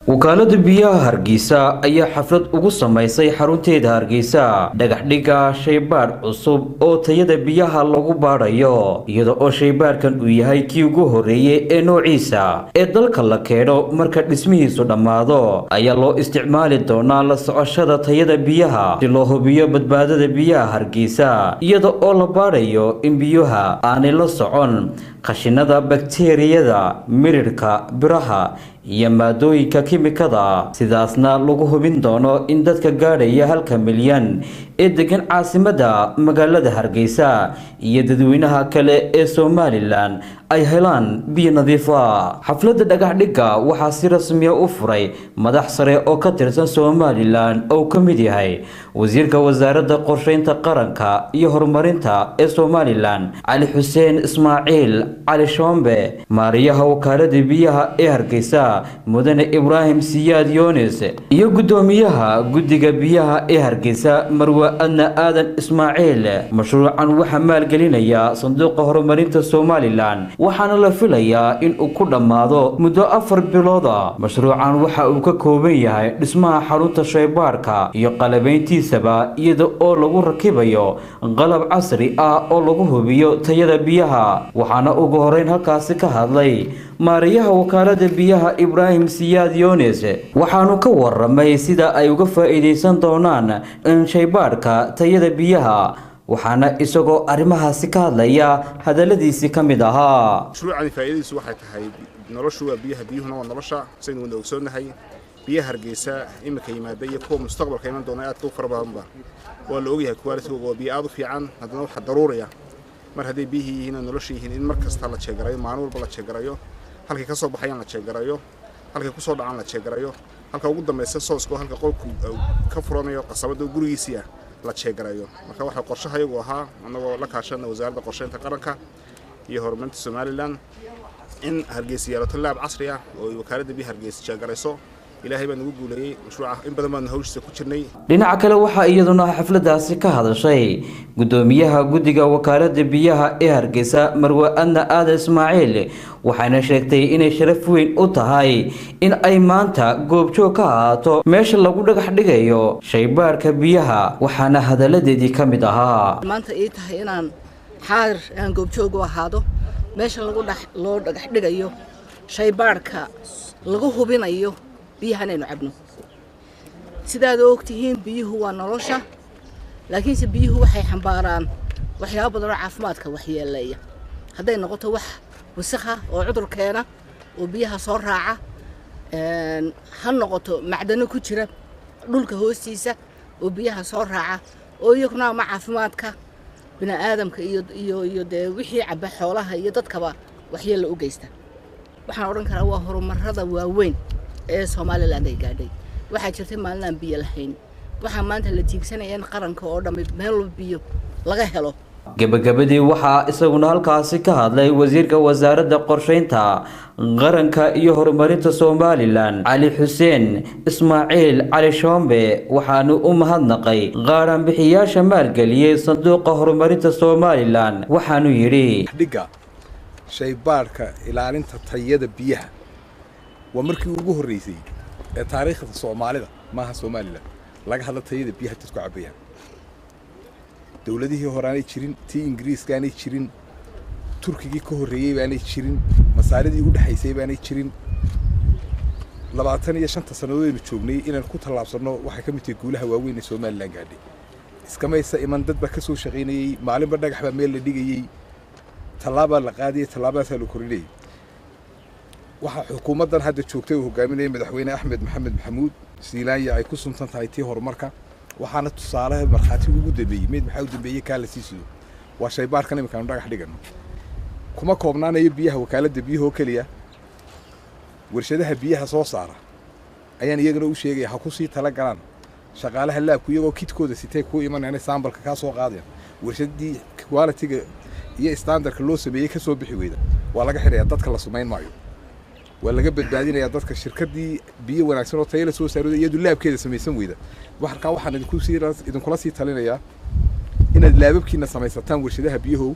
Wakaalada Biyaha Hargeysa ayaa xaflad ugu samaysay xarunteeda Hargeysa dhagaxdhigga shaybaadh cusub oo tayada biyaha lagu baadhayo, iyada oo shaybaadhkan uu yahay kii ugu horreeyey ee noociisa ee dalka la keeno. Marka dhismihiisu dhammaado ayaa loo isticmaali doonaa la socoshada tayada biyaha si loo hubiyo badbaadada biyaha Hargeysa, iyada oo la baadhayo in biyuha aanay la socon qashinada, bakteeriyada, mirirka, biraha iyo maadooyinka kimikada, sidaasna lagu hubin doono in dadka gaadhaya 1 milyan ee degan caasimadda magaalada Hargeysa iyo dadweynaha kale ee Somaliland ay helaan biyo nadiifa. Xafladda dhagaxdhigga waxaa si rasmiya u furay madax sare oo ka tirsan Somaliland oo ka mid yahay wasiirka Wasaaradda Qorsheynta Qaranka iyo Horumarinta ee Somaliland, Cali Xuseen Ismaaciil Cali Shoombe, maariyaha Wakaalada Biyaha ee Hargeysa, Mudane Ibraahim Siyaad Yunis, iyo guddoomiyaha Guddiga Biyaha ee Hargeysa, Marwe Adna Aadan Ismaaciil. Mashruucan waxaa maalgelinaya Sanduuqa Horumarinta Somaliland, waxaana la filayaa in uu ku dhammaado muddo 4 bilooda. Mashruucan waxa uu ka kooban yahay dhismaha xarunta shaybaadhka iyo qalabayntiisaba, iyada oo lagu rakibayo qalab casri ah oo lagu hubiyo tayada biyaha. Waxaana ugu horeyn halkaasi ka hadlay maariyaha Wakaalada Biyaha, Ibraahim Siyaad Yunis, waxaanu ka waramay sida ay uga faa'iidaysan doonaan shaybaadhka tayada biyaha, waxaana isagoo arrimahaasi ka hadlaya hadaladiisii ka mid ahaa: Mashruucani faa'iidadiisu waxay tahay, noloshu waa biyaha, biyuhuna waa nolosha. Saynu wada ogsoonnahay, biyaha Hargeysa iminka yimaada iyo kuwa mustaqbalka iman doona aadka u fara badanba waa la ogyahay quality-googa, waa biyo aad u fiican. Haddana waxaa daruuraya, mar hadday biyihii yihiin oo nolosha yihiin, in mar kasta la check-garayo, maalin walba la check-garayo, halkay ka soo baxayaan la check-garayo, halkay kusoo dhacaan la check-garayo, halka ugu dambaysa source-ka, halka qolku ka furanayo qasabada gurigiisii ah la check-garayo. Marka waxaa qorshahayagu ahaa, annagoo la kaashana Wasaaradda Qorsheynta Qaranka iyo Horumarinta Somaliland, in Hargeysa yeelato lab casri ah oo Wakaaladda Biyaha Hargeysa check-garayso. Ilaahay baa nagu guuleeyey mashruuca, in badan baanu hawshiisa ku jirnay. Dhinaca kale, waxaa iyaduna xafladaasi ka hadashay guddoomiyaha guddiga Wakaalada Biyaha ee Hargeysa, Marwe Adna Aadan Ismaaciil, waxayna sheegtay inay sharaf weyn u tahay in ay maanta goobjoog ka ahaato meesha lagu dhagax dhigayo shaybaadhka biyaha, waxaana hadaladeedii ka mid ahaa: Maanta ii tahay inaan xaadir aan goobjoog u ahaado meesha lagu dhex loo dhagax dhigayo shaybaadhka lagu hubinayo biyahan aynu cabno. Sidaad ogtihiin, biyuhu waa nolosha, laakiinse biyuhu waxay xambaaraan waxyaabo badan oo caafimaadka waxyeeleeya, hadday noqoto wax wasakha oo cudur keena oo biyaha soo raaca, ha noqoto macdano ku jira dhulka hoostiisa oo biyaha soo raaca oo iyaguna ama caafimaadka bini aadamka iyo dee wixii cabba, xoolaha iyo dadkaba waxyeello u geysta. Waxaan odhan karaa waa horumarada waaweyn ee Somaliland ay gaadhay. Waxaa jirtay maalin aan biyo lahayn, waxaa maanta la tiigsanaya in qaranka oo dhammi meel walba biyo laga helo. Gabagabadii, waxaa isaguna halkaasi ka hadlay wasiirka Wasaaradda Qorsheynta Qaranka iyo Horumarinta Somaliland, Cali Xuseen Ismaaciil Cali Shoombe, waxaanu u mahadnaqay qaadhaanbixiyaasha maalgeliyey Sanduuqa Horumarinta Somaliland, waxaanu yidhi: Dhigga shaybaadhka ilaalinta tayada biyaha waa markii ugu horreysay ee taariikhda Soomaalida, maaha Somaliland, laga hadla tayada biyaha dadku cabbayaan. Dowladihii hore aanay jirin, tii Ingiriiska aanay jirin, Turkigii ka horreeyey baanay jirin, Masaaridii u dhexaysay baanay jirin. 25-ta sannadood aynu joognay inaan ku tallaabsanno waxay ka mid tahay guulaha waaweyn ee Somaliland gaadhay. Iskamaysa iman, dad baa ka soo shaqaynayey, maalinba dhagax baa meel la dhigayey, tallaabaa la qaadayay, tallaabadaasaa la korinayay. Waxaa xukuumaddan hadda joogtay uu hogaaminayay Madaxweyne Axmed Maxamed Maxamuud Siilaanya ay ku suntan tahay tii horumarka. Waxaana tusaalaha markhaatiga ugu dambeeyey mid maxaa u dambeeyey kaa la sii sido waa shaybaarkan iminka aanu dhagax dhigano. Kuma koobnaanayo biyaha wakaaladda biyaha oo keliya. Warshadaha biyaha soo saara ayaan iyagana u sheegaya ha ku sii tala galaan. Shaqaalaha lab-ku iyagoo kit-kooda sitay kuu imanayaan, sample-ka kaa soo qaadayan. Warshadii quality-ga iyo standard-ka loo sameeyey ka soo bixi weyda waa laga xidhayaa, dadka la sumayn maayo, waa laga badbaadinayaa dadka. Shirkadii biyo wanaagsan oo tayo la soo saarooda iyadu lab-keeda samaysan weyda, markaa waxaan idinkula sii talinayaa inaad lab-abkiina samaysataan, warshadaha biyahow,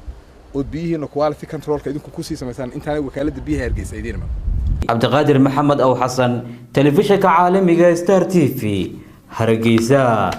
ood biyihiina quality control-ka idinku kusii samaysaan intaanay Wakaaladda Biyaha Hargeysa idiin iman. Cabdiqaadir Maxamed Aw Xasan, telefishinka caalamiga Star TV, Hargeysa.